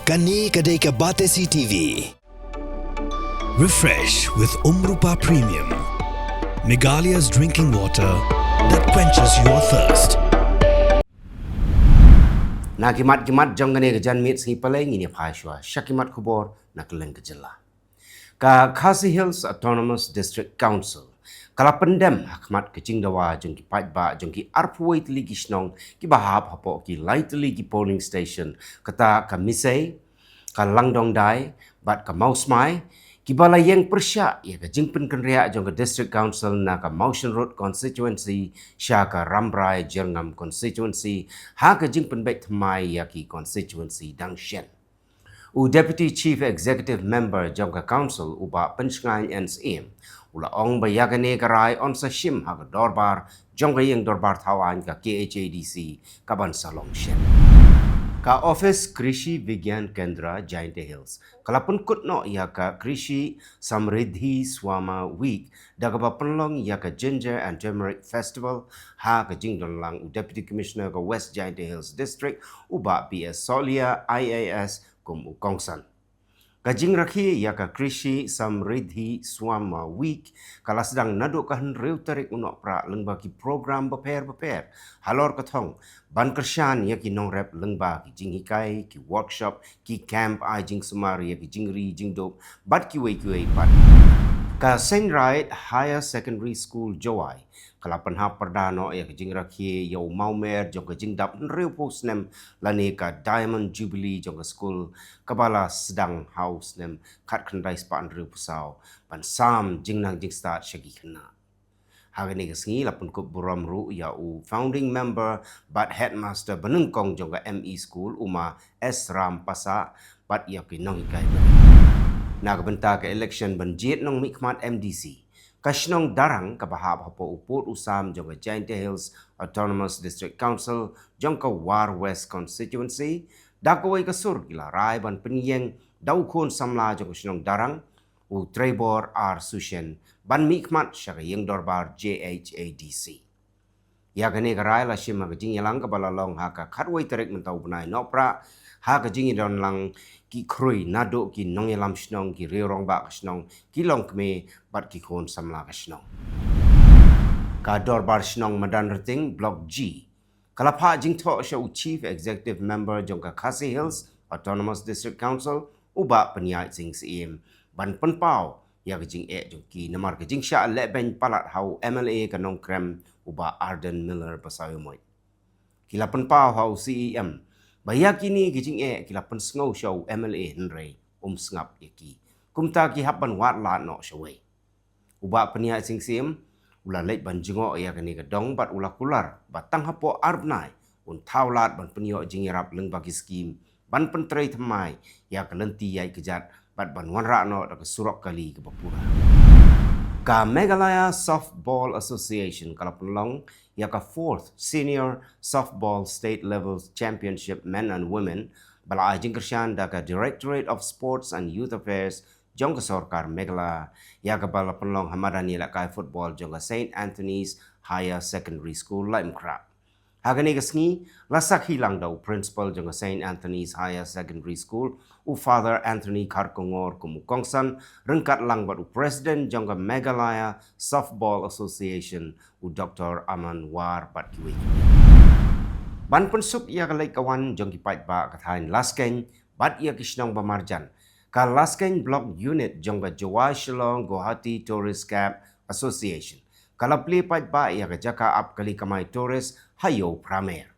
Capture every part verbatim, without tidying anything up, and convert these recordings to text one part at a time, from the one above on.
Kane ka dei ka Batesi T V. Refresh with Umrupa Premium, Meghalaya's drinking water that quenches your thirst. Na ki mat ki mat jong kane ka janmiet sngi Palei ngin ïa phai shuwa sha ki mat khubor na kylleng ka jylla. Ka Khasi Hills Autonomous District Council ka la pyndem ha khmat ka jingdawa jong ki paidbah jong ki arphew wei tylli ki shnong kiba hap hapoh ki lai tylli ki polling station, kata ka Misei, ka Langdongdai bad ka Mawsmai, kiba la ïeng pyrshah ïa ka jingpynkynriah jong ka District Council na ka Mawshynrut constituency sha ka Rambrai Jyrngam constituency ha ka jingpynbeit thymmai ïa ki constituency dang shen. U Deputy Chief Executive Member jong ka Council, u Bah Pynshngain N Syiem, u la ong ba ïa kane ka rai yn sa shim ha ka dorbar jong ka ïing dorbar thaw aiñ ka K H A D C kaban sa long shen. Ka Office Krishi Vigyan Kendra Jaintia Hills ka la pynkut noh ïa ka Krishi Samriddhi Swama Week da kaba pynlong ïa ka Ginger and Turmeric Festival ha ka jingdon lang u Deputy Commissioner ka West Jaintia Hills District, u Bah P S Sohliya I A S, kum u kongsan. Ka jingrakhe ïa ka Krishi Samriddhi Swama Week ka la sdang naduh ka hynriew tarik u Nohprah lyngba ki program bapher bapher halor ka thong ban kyrshan ïa ki nongrep lyngba ki jinghikai, ki workshop, ki camp ai jingsumar ïa ki jingri jingdup bad kiwei kiwei pat. Ka Saint Wright Higher Secondary School Jowai ka la pynhap pyrda noh ïa ka jingrakhe ïa u mawmer jong ka jingdap hynriewphew snem lane ka Diamond Jubilee jong ka skul kaba la sdang ha u snem khatkhyndai spah hynriewphew saw ban sam jingnang jingstad sha ki khynnah. Ha kane ka sngi la pynkup burom ruh ïa u founding member bad headmaster banyngkong jong ka M E school, u Ma S Rampasa, bad ïa ki nonghikai barit. Na ka bynta ka election ban jied nongmihkhmat M D C, ka shnong Darrang kaba hap hapoh u pud u sam jong ka Jaintia Hills Autonomous District Council jong ka War West constituency, da kawei ka sur ki la rai ban pynïeng da u khun samla jong ka shnong Darrang, u Trevor R Sushen, ban mihkhmat sha ka ïing dorbar J H A D C. Ïa kane ka rai la shim ha ka jingïalang kaba la long ha ka khatwei tarik mynta u bnai Nohprah ha ka jingïadon lang ki khrui naduh ki nongïalam shnong, ki riew rangbah ka shnong, ki longkmie bad ki khun samla ka shnong. Ka dorbar shnong Madanrting Block G ka la phah jingthoh sha u Chief Executive Member jong ka Khasi Hills Autonomous District Council, u Bah Pynïaid Sing Syiem, ban pynpaw ïa ka jingeh jong ki namar ka jingshah lehbeiñ palat ha u M L A ka Nongkrem, u Bah Ardent Miller Basaiawmoit. Ki la pynpaw ha u C E M ba ïa kine ki jingeh ki la pynsngew sha u M L A hynrei um sngap ïa ki. Kumta ki hap ban wad lad noh shawei. U Bah Pynïaid Sing Syiem u la leit ban jngoh ïa kane ka dong bad u la kular ba tang hapoh ar bnai un thaw lad ban pynïoh jingïarap lyngba ki skim ban pyntrei thymmai ïa ka lynti ïaid kjat bad ban wanrah noh da ka surok kali kaba pura. Ka Meghalaya Softball Association ka la pynlong ïa ka fourth Senior Softball State Level Championship Men and Women ba la ai jingkyrshan da ka Directorate of Sports and Youth Affairs jong ka sorkar Meghalaya, ïa kaba la pynlong ha madan ïalehkai football jong ka Saint Anthony's Higher Secondary School, Laitumkhrah. Ha kane ka sngi la sakhi lang da u principal jong ka Saint Anthony's Higher Secondary School, u Father Anthony Kharkongor kum u kongsan, ryngkat lang bad u president jong ka Meghalaya Softball Association, u Doctor Aman War bad kiwei kiwei. Ban pynsuk ïa ka leit ka wan jong ki paidbah ka thaiñ Laskeiñ bad ïa ki shnong ba marjan, ka Laskeiñ Block Unit jong ka Jowai Shillong Guwahati Tourist Cab Association ka la plie paidbah ïa ka jaka ap kali kamai tourist ha Ïew Phramer.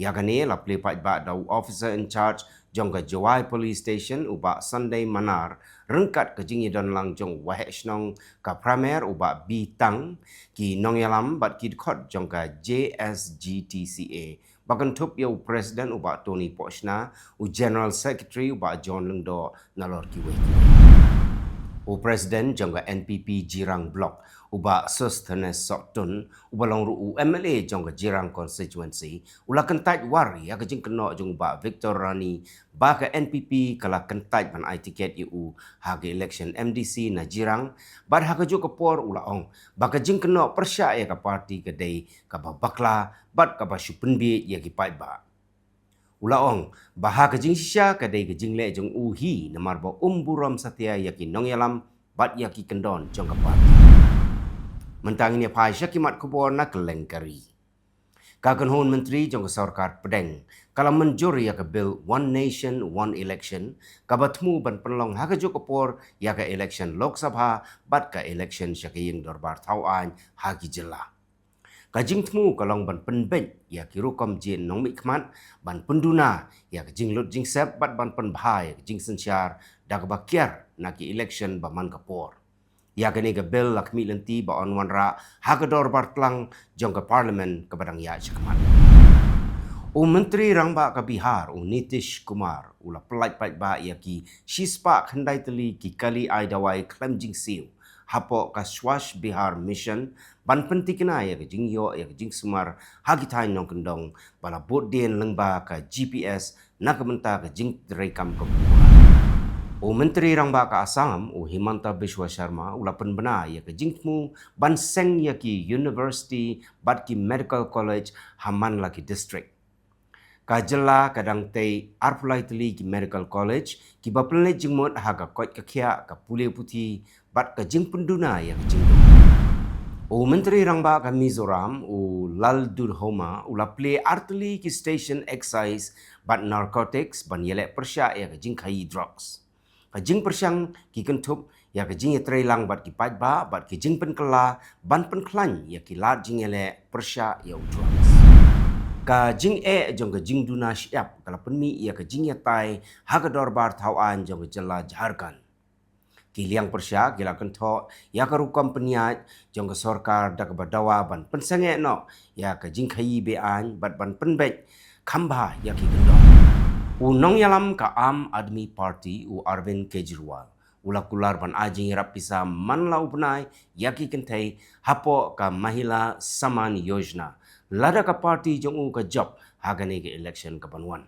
Ïa kane la plie paidbah da u officer in charge jong ka Jowai Police Station, u Bah Sunday Manar, ryngkat ka jingïadon lang jong u waheh shnong ka Phramer, u Bah B Tang, ki nongïalam bad ki dkhot jong ka J S G T C A, ba kynthup ïa u president, u Bah Tony Pohshna, u general secretary, u Bah John Lyngdoh, nalor kiwei kiwei. U president jong ka N P P Jirang Block, u Bah Sosthenes Sohtun, uba long ruh u M L A jong ka Jirang constituency, u la kyntait war ïa ka jingkynnoh jong u Bah Victor Rani ba ka N P P ka la kyntait ban ai tiket ïa u ha ka election M D C na Jirang, bad ha kajuh ka por u la ong ba ka jingkynnoh pyrshah ïa ka party ka dei kaba bakla bad kaba shu pynbieit ïa ki paidbah. U la ong ba ha ka jingshisha ka dei ka jingleh jong u hi namar ba um burom satia ïa ki nongïalam bad ïa ki kyndon jong ka party. Mynta ngin ïa phai sha ki mat khubor na kylleng ka ri. Ka kynhun myntri jong ka sorkar pdeng ka la mynjur ïa ka bill One Nation One Election kaba thmu ban pynlong ha kajuh ka por ïa ka election Lok Sabha bad ka election sha ka ïing dorbar thaw aiñ ha ki jylla. Ka jingthmu ka long ban pynbeit ïa ki rukom jin nongmihkhmat, ban pynduna ïa ka jinglut jingsep bad ban pynbha ïa ka jingsynshar da kaba kiar na ki election ba man ka por. Ïa kane ka bill la khmih lynti ba yn wanrah ha ka dorbar tlang jong ka parliament kaba dang ïaid shakhmat. U Myntri Rangbah ka Bihar u Nitish Kumar u la pyllait paidbah ïa ki shispah khyndai tylli ki kali ai dawai khlem jingsiew hapoh ka Swachh Bihar Mission ban pyntikna ïa ka jingïoh ïa ka jingsumar ha ki thaiñ nongkyndong ba la bud dien lyngba ka G P S na ka bynta ka jingtreikam ka pura. U Myntri Rangbah ka Assam u Himanta Biswa Sharma u la pynbna ïa ka jingthmu ban seng ïa ki university bad ki medical college ha man la ki district. Ka jylla ka dang tei arphew lai tylli ki medical college kiba pynleit jingmut ha ka koit ka khiah, ka pule puthi bad ka jingpynduna ïa ka jingdum. U Myntri Rangbah ka Mizoram u Lalduhoma u la plie ar tylli ki station excise bad narcotics ban ïaleh pyrshah ïa ka jingkhaïi drugs. Ka jingpyrshang ki kynthup ïa ka jingïatreilang bad ki paidbah bad ki jingpynkylla ban pynkhlaiñ ïa ki lad jingïaleh pyrshah ïa u drugs. Ka jingeh jong ka jingduna shyiap ka la pynmih ïa ka jingïatai ha ka dorbar thaw aiñ jong ka jylla Jharkhand. Ki liang pyrshah ki la kynthoh ïa ka rukom pynïaid jong ka sorkar da kaba dawa ban pynsangeh noh ïa ka jingkhaïi be-aiñ bad ban pynbeit kham bha ïa ki kyndon. U nongïalam ka Aam Aadmi Party u Arvind Kejriwal u la kular ban ai jingïarap pisa man la u bnai ïa ki kynthei hapoh ka Mahila Samman Yojana lada ka party jong u ka jop ha kane ka election kaban wan.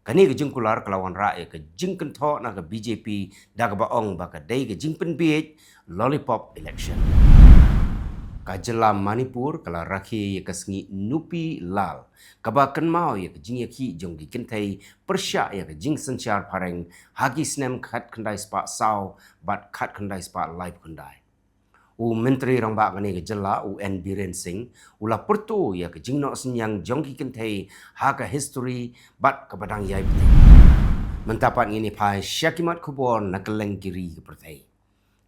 Kane ka jingkular ka la wanrah ïa ka jingkynthoh na ka B J P da kaba ong ba ka dei ka jingpynbiej lollipop election. Ka jylla Manipur ka la rakhe ïa ka sngi Nupi Lal kaba kynmaw ïa ka jingïakhih jong ki kynthei pyrshah ïa ka jingsynshar phareng ha ki snem khatkhyndai spah saw bad khatkhyndai spah laiphew khyndai. U Myntri Rangbah kane ka jylla u N Biren Singh u la pyrto ïa ka jingnoh synñiang jong ki kynthei ha ka history bad kaba dang ïai bteng. Mynta pat ngin ïa phai sha ki mat khubor na kylleng ki ri ka pyrthei.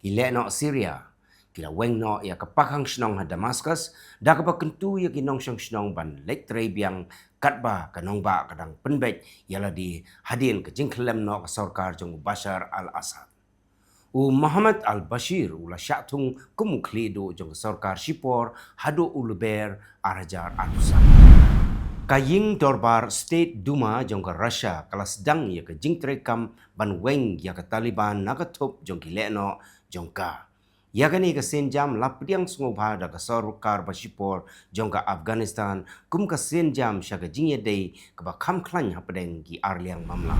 Ki lehnoh Syria ki la weng noh ïa ka pakhang shnong ha Damascus da kaba kyntu ïa ki nongshong shnong ban leit trei biang katba ka nongbah ka dang pynbeit ïa lade hadien ka jingkhyllem noh ka sorkar jong u Bashar al-Assad. U Mohammad al-Bashir u la shah thung kum u khlieh duh jong ka sorkar shipor haduh u Lber ar hajar arphew san. Ka ïing dorbar State Duma jong ka Russia ka la sdang ïa ka jingtreikam ban weng ïa ka Taliban na ka thup jong ki lehnoh jong ka. Ïa kane ka sienjam la pdiang sngewbha da ka sorkar ba shipor jong ka Afghanistan kum ka sienjam sha ka jingïadei kaba kham khlaiñ hapdeng ki arliang mamla.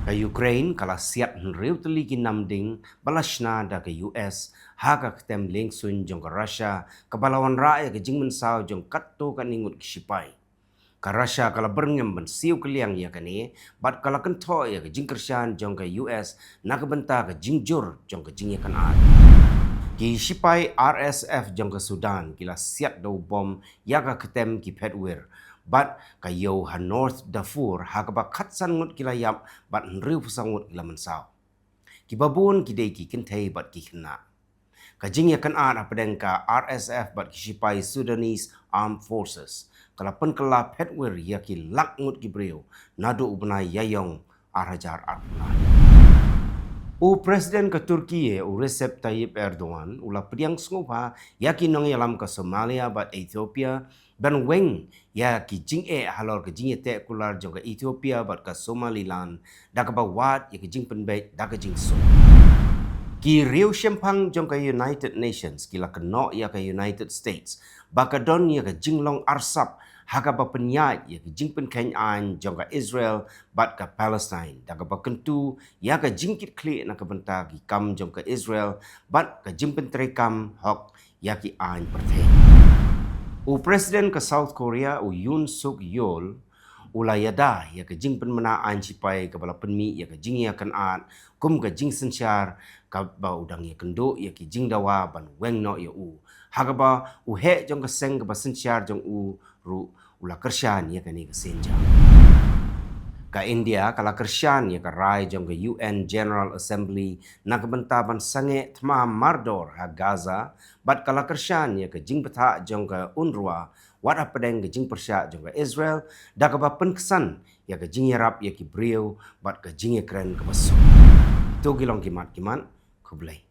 Ka Ukraine ka la siat hynriew tylli ki nam ding ba la shna da ka U S ha ka ktem liengsuiñ jong ka Russia kaba la wanrah ïa ka jingmynsaw jong katto katne ngut ki shipai. Ka Russia ka la byrngem ban siew kylliang ïa kane bad ka la kynthoh ïa ka jingkyrshan jong ka U S na ka bynta ka jingjur jong ka jingïakynad. Ki shipai R S F jong ka Sudan ki la siat da u bom ïa ka ktem ki phetwir bad ka ïew ha North Darfur ha kaba khatsan ngut ki la ïap bad hynriewphew saw ngut ki la mynsaw. Kiba bun ki dei ki kynthei bad ki khynnah. Ka jingïakynad hapdeng ka R S F bad ki shipai Sudanese Armed Forces ka la pynkylla phetwir ïa ki lak ngut ki briew naduh u bnai Ïaïong ar hajar arphew lai. U President ka Turkey u Recep Tayyip Erdogan u la pdiang sngewbha ïa ki nongïalam ka Somalia bad Ethiopia ban weng ïa ki jingeh halor ka jingïateh kular jong ka Ethiopia bad ka Somaliland da kaba wad ïa ka jingpynbeit da ka jingsuk. Ki riewshemphang jong ka United Nations ki la kynnoh ïa ka United States ba ka don ïa ka jinglong arsap ha kaba pynïaid ïa ka jingpynkheiñ aiñ jong ka Israel bad ka Palestine da kaba kyntu ïa ka jingkitkhlieh na ka bynta ki kam jong ka Israel bad ka jingpyntreikam hok ïa ki aiñ pyrthei. U President ka South Korea u Yoon Suk Yeol U la ïada ïa ka jingpynmynna ain shipai kaba la pynmih ïa ka jingïakynad kum ka jingsynshar kaba u dang ïakynduh ïa ki jingdawa ban weng noh ïa u, ha kaba u heh jong ka seng kaba synshar jong u ruh u la kyrshan ïa kane ka sienjam. Ka India ka la kyrshan ïa ka rai jong ka U N General Assembly na ka bynta ban sangeh thma mardor ha Gaza, bad ka la kyrshan ïa ka jingbthah jong ka UNRWA wat hapdeng ka jingpyrshah jong ka Israel da kaba pynksan ïa ka jingïarap ïa ki briew bad ka jingïakren kaba suk. To ki long ki mat ki mat, khublei.